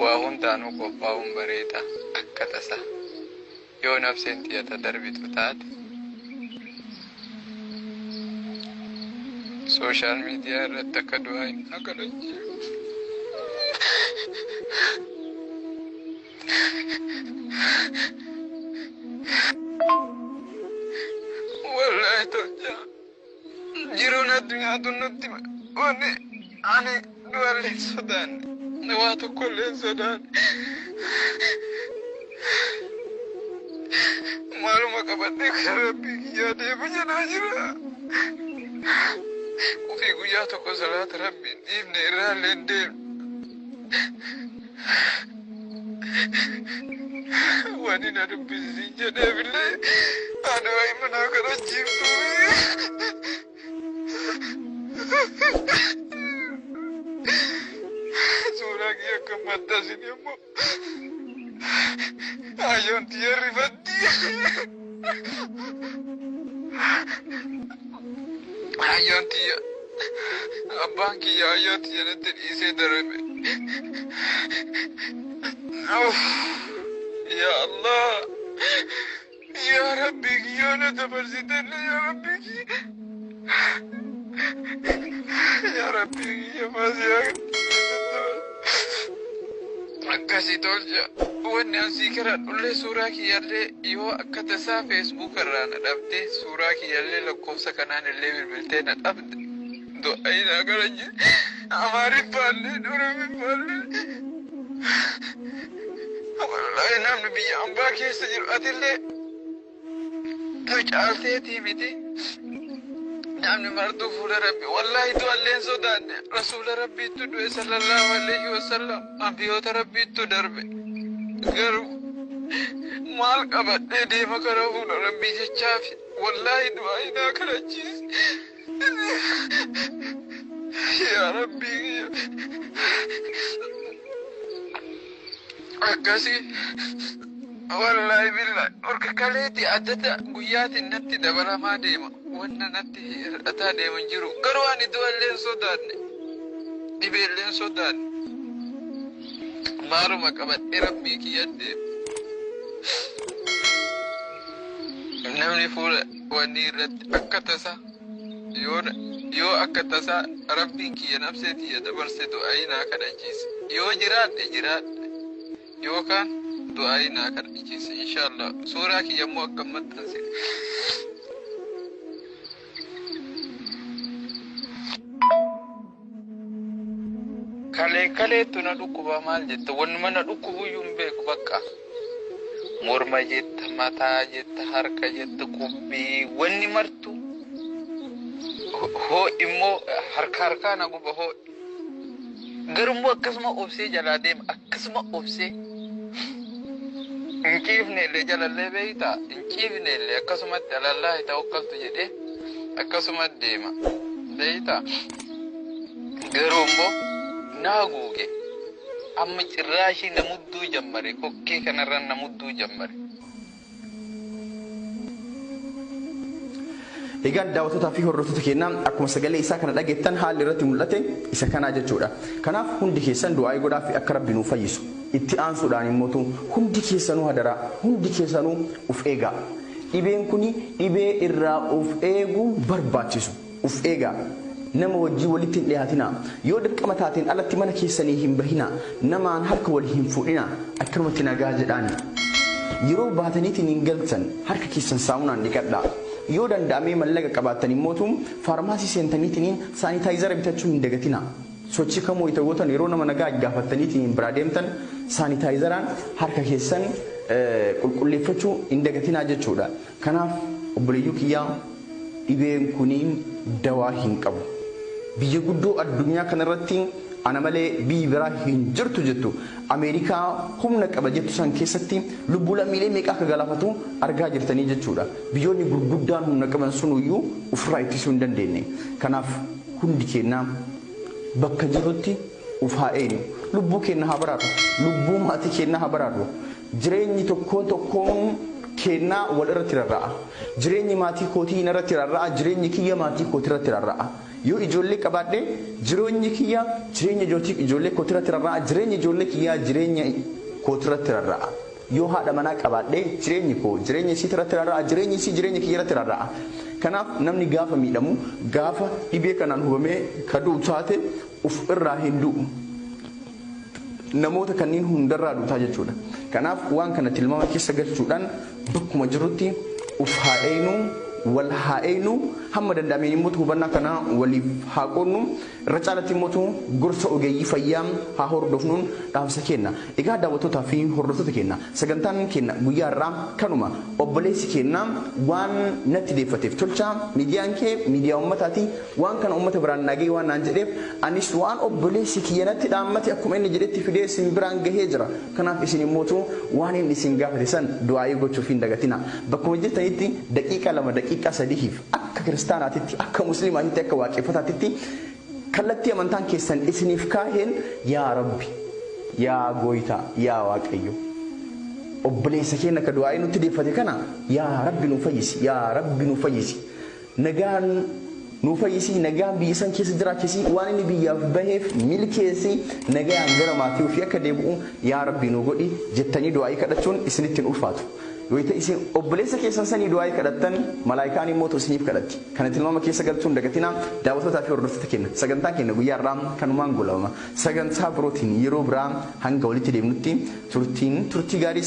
Waa hundaanuu qophaa'uun bareeda akka tasaa. Yoo nafseen xiyya darbitu taate sooshaal miidiyaa irratti akka du'aa hin agarra. Wallaahi tolchaa jiruun addunyaa tun nutti wanni ani du'allee hin sodaanne, waa tokkollee hin sodaanne. Maaluma qabadhee gara rabbii kiyyaa deemu jedhaa jira. Ofii guyyaa tokko salaata rabbiin dhiifne irraallee hin deemne. Wani na dubbisiisin jedheefillee ani waa'ee manaa kadhachiiftuu. Suuraa kiyya akka maxxansin immoo ayyoon tiyya rifatti. Ayyoon tiyya, abbaan kiyya ayyoon tiyya natti dhiisee darbe. Ya Allah. Ya Rabbi kiyya na dabarsitelle, ya Rabbi kiyya. Ya Rabbi kiyya maasiyaa akkasii tolcha. Wanni asii karadhullee suuraa kiyyallee yoo akka tasaa Feesbuuk irraa na dhabde, suuraa kiyyallee lakkoofsa kanaan illee bilbiltee na dhabde. Du'aa naa kadhachi. Amaariffaallee Oromiffaallee. Wallaahi namni biyya ambaa keessa jiru atillee nu caalteetii miti. Namni martuu fuula rabbi, wallaahi du'allee hin sodaanne. Rasuula rabbiittu du'e sallallahu alaihi wasallam, ambiyoota rabbiittu darbe. Garuu maal qabadhee deema karaa fuula rabbii jechaafi wallaahi du'aa naa kadhachiise. Yaa rabbii akkasii wallaahi billahi orka kaleeti addata guyyaatiin natti dabalamaa deema, wanna natti hir'ataa deema hin jiru. Garuu ani du'allee hin sodaanne, dhibeellee hin sodaanne. Maaluma qabadhee rabbii kiyya deema? Namni fuula wanni irratti akka tasaa yoo akka tasaa rabbiin kiyya nafsee tiyya dabarse du'aa naa kadhachiise. Yoo jiraadhe jiraadhe, yookaan du'aa naa kadhachiise inshallah. Suuraa kiyya immoo akka maxxansine. Kalee kaleettu na dhukkuba maal jetta, wannuma na dhukkubuyyuu hin beeku bakka. Morma jetta, mataa jetta, harka jetta, qubbii wanni martu. Hoo immoo harka harkaa na guba hoo. Garummoo akkasuma obsee jalaa deema, akkasuma obsee. Hin ciifne illee jalallee beeytaa, hin ciifne illee akkasumatti alallaahi tawakkaltu jedhee akkasuma deema beeytaa. Garuu immoo naa guuge, amma cirraashii na mudduu jammare, kokkee kanarra na mudduu jammare. Egaan daawwattootaa fi hordoftoota keenyaa, akkuma sagalee isaa kana dhageettan haalli irratti mul'ate isa kanaa jechuudha. Kanaaf hundi keessan du'aa godhaa fi akka rabbi nuuf fayyisu. Itti aansuudhaan immoo hundi keessanuu hadaraa, hundi keessanuu uf eegaa. Dhibeen kun dhibee irraa of eeguun barbaachisu. Uf eegaa. Nama wajjii walitti hin dhiyaatinaa. Yoo dirqama taateen alatti mana keessanii hin bahinaa. Namaan harka wal hin fuudhinaa. Akkanumatti nagaa jedhaani. Yeroo baataniitiin hin galtan harka keessan saamunaan dhiqadhaa. Yoo danda'amee mallaqa qabaattan immootu faarmaasii seentaniitiin saanitaayizara bitachuu hin dagatinaa. Sochii kamuu itti gootan, yeroo nama nagaa gaafattaniitiin biraa deemtan saanitaayizaraan harka keessan qulqulleeffachuu hin dagatinaa jechuudha. Kanaaf obboleeyyuu kiyyaa, dhibeen kuniin dawaa hin qabu. Biyya guddoo addunyaa kanarratti ana malee biyyi biraa hin jirtu jettu, Ameerikaa humna qaba jettu san keessatti lubbuu lammiilee meeqa akka galaafatu argaa jirtanii jechuudha. Biyyoonni gurguddaan humna qaban sunuyyuu ofirraa ittisuu hin dandeenye. Kanaaf hundi keenyaa bakka jirrutti uf haa eegnu. Lubbuu keenya haa baraarru. Lubbuu maatii keenyaa haa baraarru. Jireenyi tokkoon tokkoon keenyaa wal irratti rarra'a. Jireenyi maatii kootii irratti rarra'a. Jireenyi kiyya maatii kootii irratti rarra'a. Yoo ijoollee qabaadhe jireenyi kiyya jireenya ijoollee kootirratti rarra'a, jireenya ijoollee kiyyaa jireenya kootirratti rarra'a. Yoo haadha manaa qabaadhe jireenyi koo jireenya isii irratti rarra'a, jireenyi isii jireenya kiyya irratti rarra'a. Kanaaf namni gaafa miidhamu, gaafa dhibee kanaan hubamee ka du'u taate uf irraa hin du'u. Namoota kanneen hundarraa duutaa jechuudha. Kanaaf waan kana tilmaama keessa galchuudhaan bakkuma jirutti uf haa eeynu, wal haa eeynu, hamma danda'ameen immoo hubannaa kana waliif haa qoodnu, irra caalatti immoo gorsa ogeeyyii fayyaa haa hordofnuun dhaamsa kenna. Egaa daawwattootaa fi hordoftoota keenya, sagantaan keenya guyyaa irraa kanuma. Obboleessi keenya waan natti deeffateef tolcha miidiyaan kee miidiyaa uummataati, waan kana uummata biraan nagee waan naan jedheef anis waan obboleessi kiyya natti dhaammate akkuma inni jedhetti fidee isin biraan gahee jira. Kanaaf isin immootu waan inni isin gaafate san du'aayii gochuuf hin dagatina. Bakkuma jirtanitti daqiiqaa 2 daqiiqaa 3 akka kiristaanaatitti, akka musliimaatitti, akka waaqeffataatitti kallattii amantaan keessan isiniif kaaheen yaa Rabbi, yaa Gooytaa, yaa Waaqayyo, obboleessa keenya ka du'aayii nutti deeffate kana yaa Rabbi nu fayyisi, yaa Rabbi nu fayyisi, nagaan nu fayyisi, nagaan biyya san keessa jiraachisi, waan inni biyyaaf baheef milkeessi, nagaan gara maatii ofii akka deebi'u yaa Rabbi nu godhi jettanii du'aayii kadhachuun isinitti hin ulfaatu. Yoo isin obboleessa keessan sanii du'aayii kadhattan malaayikaan immoo isiniif kadhatti. Kana tilmaama keessa galchuun dagatina. Daawwattootaa fi hordoftoota keenya, sagantaan keenya guyyaa irraa kanumaan goolabama. Sagantaa birootiin yeroo biraa hanga walitti deemnutti turtiin turtii gaarii.